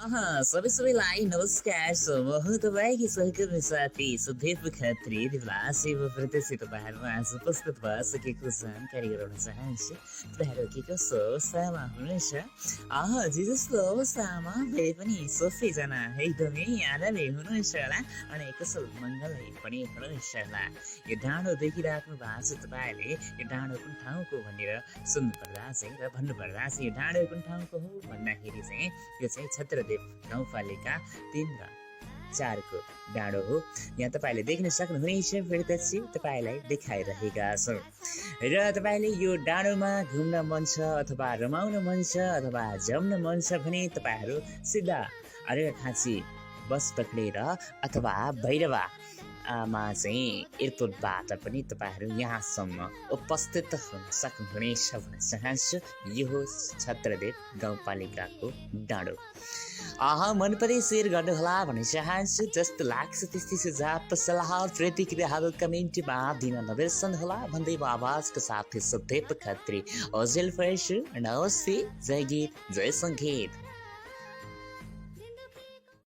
सबैलाई नमस्कार म तपाईँकी सहकर्मी साथी सुदेव खत्री दिवलासी म प्रत्यक्ष तपाईँहरूमा आज उपस्थित भइसकेको जानकारी गराउन चाहन्छु। तपाईँहरू के कस्तो अवस्थामा हुनुहुन्छ? जे जस्तो अवस्थामा फेरि पनि सबैजना एकदमै आनन्दै हुनुहुन्छ होला अनि कुशल मङ्गलै पनि हुनुहुन्छ होला। यो डाँडो देखिराख्नु भएको छ तपाईँले, यो डाँडो कुन ठाउँको भनेर सुन्नुपर्दा चाहिँ र भन्नुपर्दा चाहिँ यो डाँडो कुन ठाउँको हो भन्दाखेरि चाहिँ यो चाहिँ छत्रदेव गाउँपालिका 3 र 4 को डाँडो हो। यहाँ तपाईँले देख्न सक्नुहुनेछ, प्रत्यक्ष तपाईँलाई देखाइरहेका छौँ। र तपाईँले यो डाँडोमा घुम्न मन छ अथवा रमाउन मन छ अथवा जम्न मन छ भने तपाईँहरू सिधा अर्घाखाँची बस पक्रेर अथवा भैरवा मा चाहिँ एयरपोर्टबाट पनि तपाईँहरू यहाँसम्म उपस्थित हुन सक्नुहुनेछ भन्न चाहन्छु। यो हो छत्रदेव गाउँपालिकाको डाँडो। मन पनि सेयर गर्नुहोला भन्न चाहन्छु। जस्तो लाग्छ त्यस्तै सुझाव सल्लाह प्रतिक्रियाहरू कमेन्टमा दिन नबिर्सनुहोला भन्दै म आवाजको साथै सुदेव खत्री अजेल फर्छु। नमस्ते, जय गीत जय सङ्गीत।